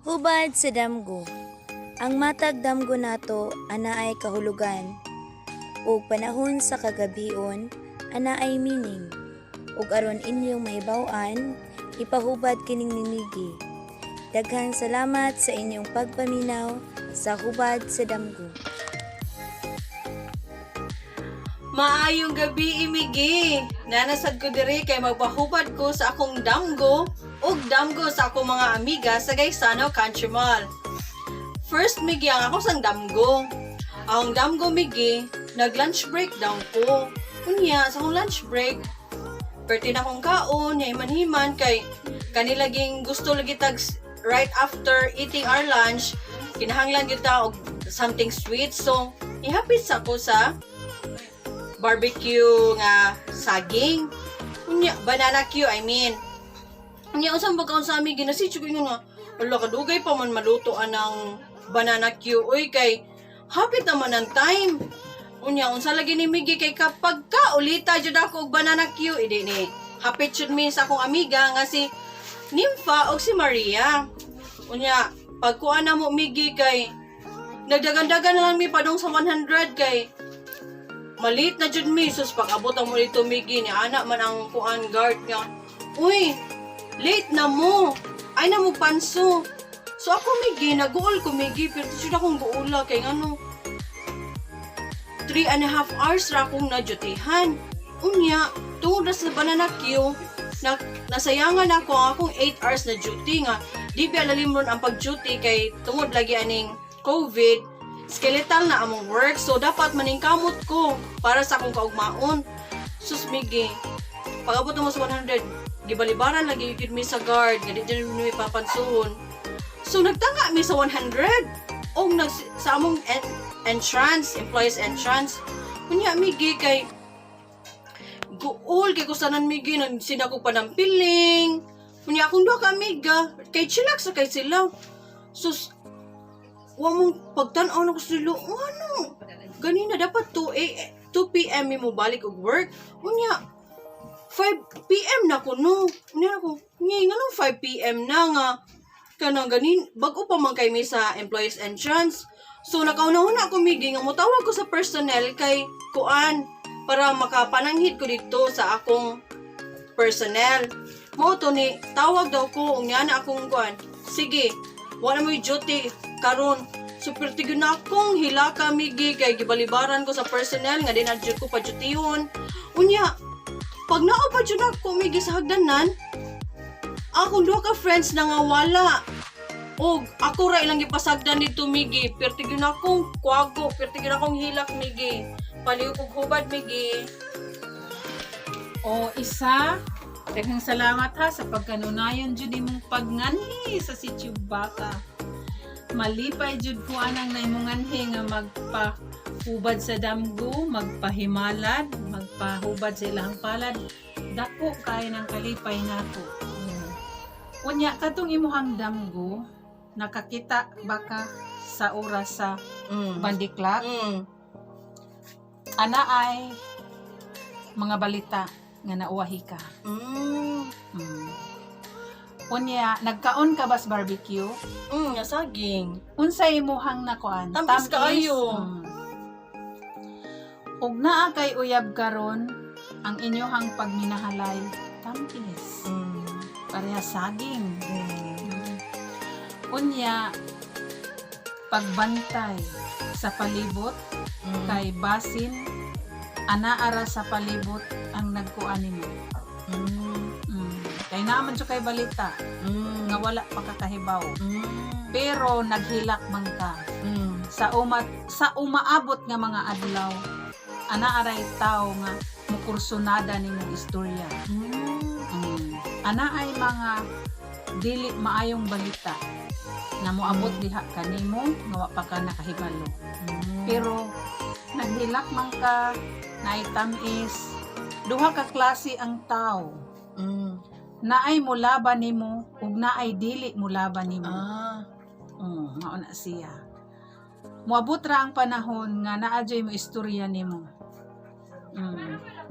Hubad sa damgo. Ang matag damgo nato anaay kahulugan ug panahon sa kagabhion anaay meaning. Ug aron inyong mahibaw-an, ipahubad kining ni Miggy. Daghang salamat sa inyong pagpaminaw sa Hubad sa Damgo. Maayong gabi, imigi. Nanasad ko diri kay magpahubad ko sa akong damgo ug damgo sa akong mga amiga sa Gaisano Country Mall. First, migi, ang ako sang damgo. Ang damgo, migi, nag lunch break down ko. Unya, sa akong lunch break, perti na akong kaon, himan-himan kay kanilaging gusto lagi tag right after eating our lunch, kinahanglan gyud ta og something sweet. So, ihapit sa ko sa barbecue nga saging. Unya, banana Q, I mean. Unya, unsa ba kaon sa amin ginasityo ko ingon nga, "Wala, kadugay pa man maluto anang banana Q. Uy, kay hapit naman ang time." Unya, unsa lagi ni Miggy kay kapag ka ulita jud ako og banana Q, idi ni. Hapit jud mi sa akong amiga nga si Nympha og si Maria. Unya, pagkuan na mo, Miggy, kay nagdagandagan na lang mi padong sa 100 kay malit na jud mi. Sus, pag-abot ang mo dito, Miggy, ni ana man ang kuan, guard nga, "Uy, late na mo, ay na mo panso." So ako, Miggy, naguol ko, Miggy, pero jud akong guula kay ngano 3.5 hours ra akong nadyutihan. Unya, tungod na sa banana Q na nasayangan ako ang akong 8 hours na duty nga di ba lalim ron ang pag-duty kay tungod lagi aning COVID, skeletal na among work, so dapat maningkamot ko para sa akong kaugmaon. Sus, Miggy, pag-abot mo sa 100, gibalibaran lagi gyud mi sa guard nga di dyan mi papansuhon. So nagtanga mi sa 100 og nag sa among entrance, employees entrance. Unya, Miggy, kay guol kay kusanan, Miggy, nang sina ko panampiling. Unya, akong duha ka amiga kay chillax sa kay sila. Sus, wa mong pagtan-aw na ko sila, ano ganina dapat 2 a 2 p.m. mi mo balik og work, unya 5 p.m. na ko no. Unya ako ngay nganong 5 p.m. na nga kanang ganin bag-o pa man kay mi sa employees entrance. So nakauna-una ako, Migi, nga motawag ko sa personnel kay kuan para makapananghid ko dito sa akong personnel. Mao to ni tawag daw ko, unya na akong kuan, "Sige, wala mo duty karon." So perti gyud na akong hilaka, Migi, kay gibalibaran ko sa personnel nga di na jud ko padyutihon. Unya, pag naa pa jud ako, Migi, sa hagdanan, akong duha ka friends na nga wala. Og ako ra ilang gipasagdan dito, Migi. Perti gyud na akong kwago, perti gyud akong hilak, Migi. Palihog og hubad, Migi. O isa, daghang salamat ha sa pagkanunayon jud imong pagnganhi sa Sitio Baka. Malipay jud ko anang naimonganhi nga magpahubad sa damgo, magpahimalad, magpahubad sa ilahang palad. Dako kay ng kalipay nako. Unya, katong imuhang damgo, nakakita baka sa oras sa bandiklat? Ana ay mga balita nga nauwahi ka. Unya, nagkaon ka bas barbecue? Nga saging. Unsay imuhang nakuan? Tamis kaayo. Ug naa kay uyab karon, ang inyohang pagminahalay tamis. Pareha saging. Unya, pagbantay sa palibot kay basin ana ara sa palibot ang nagkuan nimo. Kay naa man jud kay balita nga wala pa ka kahibaw. Pero naghilak man ka. Sa umaabot nga mga adlaw, ana aray tao nga mukursunada nimong istorya. Ana ay mga dili maayong balita na moabot diha kanimo nga wa pa ka nakahibalo. Pero naghilak man ka, naay tamis, duha ka klase ang tao. Naay mulaban nimo ug naay dili mulaban nimo. Mao na siya. Moabot ra ang panahon nga naa jud mo istorya nimo.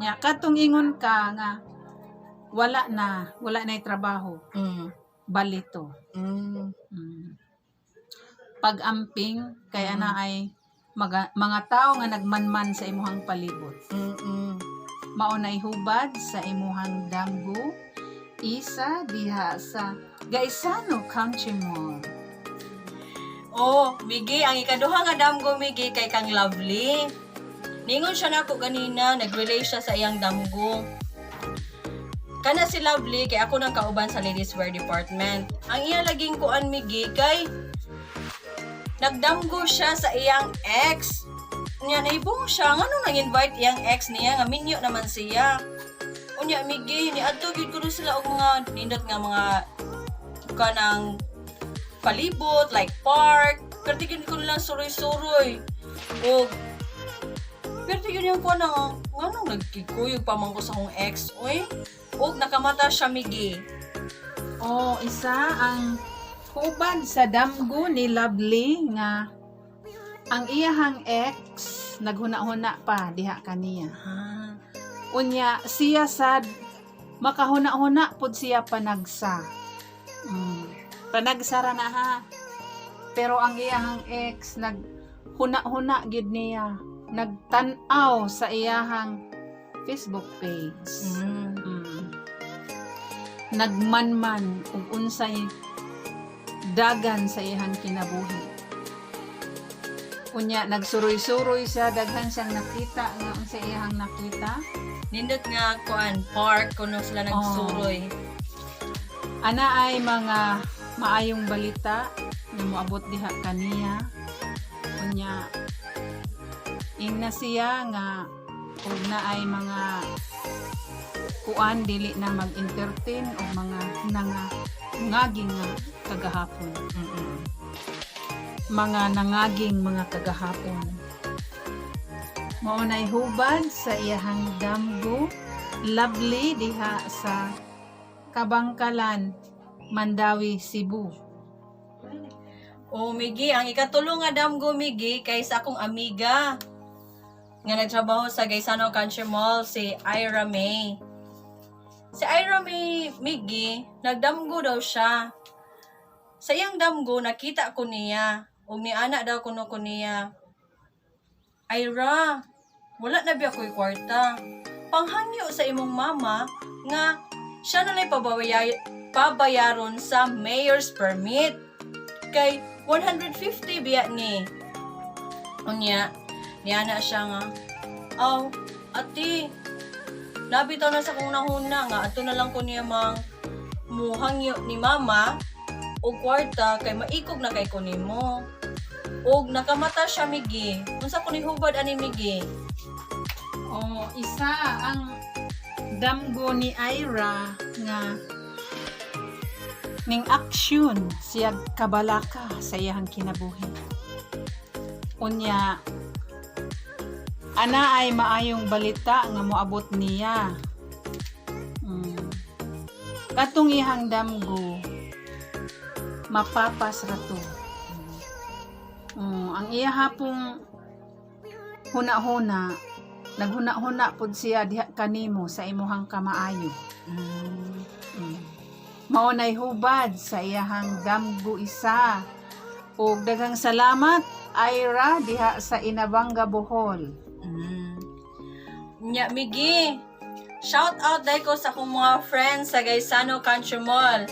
Nya kadtong ingon ka nga wala na, wala na trabaho, balito. Pag-amping kay ana ay mga tao nga nagmanman sa imuhang palibot. Mao nay hubad sa imuhang damgo, Isa, diha sa Gaisano Country Mall. Oh, Migi, ang ikaduha nga damgo, Migi, kay kang Lovely. Ningon siya nako ganina, nag-relay siya sa iyang damgo. Kana si Lovely kay ako nang kauban sa ladies wear department. Ang iya laging kuan, Migi, kay nagdamgo siya sa iyang ex. Unya naibong siya ngano nang invite iyang ex niya nga minyo naman siya. Unya, Migi, ni adto gyud kuno sila og mga nindot nga mga kanang palibot, like park. Pero tigin ko lang suroy-suroy. O, pero tigin yung kuha na, nganong nagkikuyog pa man ko sa akong ex, uy. Og nakamata siya, Migi. Oh, Isa, ang hubad sa damgo ni Lovely nga ang iyahang ex naghuna-huna pa diha kaniya. Unya siya sad makahuna-huna pud siya panagsa. Panagsa ra na ha. Pero ang iyahang ex naghuna-huna gid niya, nagtan-aw sa iyahang Facebook page. Nagmanman ug unsay dagan sa iyang kinabuhi. Unya nagsuroy-suroy siya, daghan siyang nakita nga unsa iyang nakita. Nindot nga kuan park kuno sila nagsuroy. Ana ay mga maayong balita nga moabot diha kaniya. Unya ingna siya nga og na ay mga kuan, dili na mag-entertain og mga nanga ngaging nga kagahapon. Mga nangaging mga kagahapon. Mao nay hubad sa iyahang damgo, Lovely, diha sa Kabangkalan, Mandawi, Cebu. O Migi, ang ikatulo nga damgo, Migi, kay sa akong amiga nga nagtrabaho sa Gaisano Country Mall, si Ira May. Si Ira May, Migi, nagdamgo daw siya. Sa iyang damgo, nakita ko niya. Ug ni ana daw kuno ko niya. "Ira, wala na biya ko'y kwarta. Panghangyo sa imong mama nga siya na la'y pabayaron sa mayor's permit. Kay 150 biya ni." Unya, niya na siya nga, "Aw, ati, nabitaw na sa kong nahuna nga ato na lang ko niya mang muhangyo ni mama og kwarta kay maikog na kay ko nimo." Og nakamata siya, Migi. Unsa ko ni hubad ani, Migi? O Isa, ang damgo ni Ira nga ning aksyon siya kabalaka sa iyang kinabuhi. Unya ana ay maayong balita nga moabot niya. Katong iyang damgo, mapapas ra to. Ang iya hapong huna-huna, naghuna-huna pud siya diha kanimo sa imuhang kamaayo. Mao nay hubad sa iyahang damgo, Isa. Ug daghang salamat, Ira, diha sa Inabanga, Bohol. Nya, Migi, shout out dahil ko sa akong mga friends sa Gaisano Country Mall.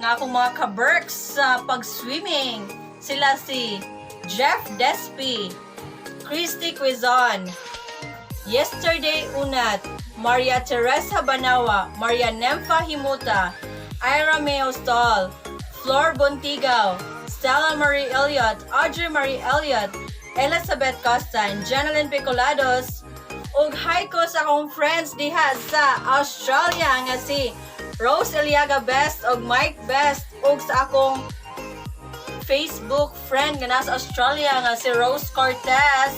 Nga akong mga ka-berks sa pag-swimming. Sila si Jeff Despi, Christy Quizon, Yesterday Unat, Maria Teresa Banawa, Maria Nemfa Himuta, Ira Mayo Stoll, Flor Bontigaw, Stella Marie Elliott, Audrey Marie Elliott, Elizabeth Costa, and Jeneline Picolados, ug hi ko sa akong friends diha sa Australia nga si Rose Eliaga Best ug Mike Best, ug sa akong Facebook friend nga nasa Australia nga si Rose Cortez.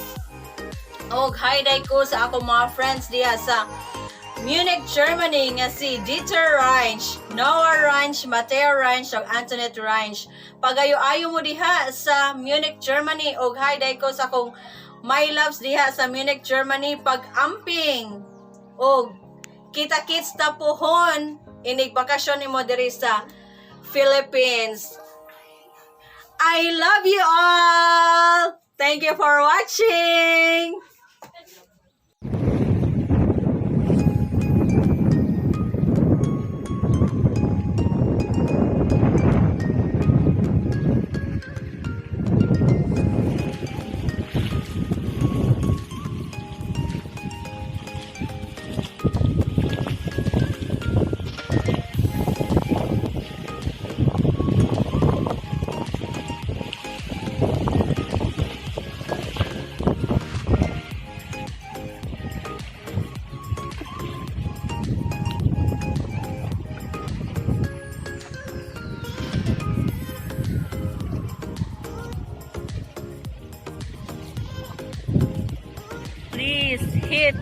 Og hi day ko sa akong mga friends diha sa Munich, Germany nga si Dieter Reinsch, Noah Reinsch, Mateo Reinsch, ug Antoinette Reinsch. Pagayo-ayo mo diha sa Munich, Germany, ug hi day ko sa akong my loves diha sa Munich, Germany, pag-amping. Og kita-kits ta pohon inig bakasyon nimo diri sa Philippines. I love you all. Thank you for watching. Please hit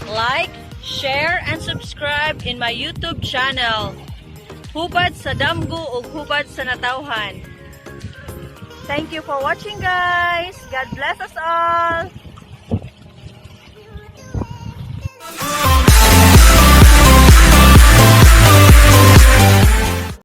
like, share, and subscribe in my YouTube channel, Hubad sa Damgo ug Hubad sa Natawhan. Thank you for watching, guys. God bless us all.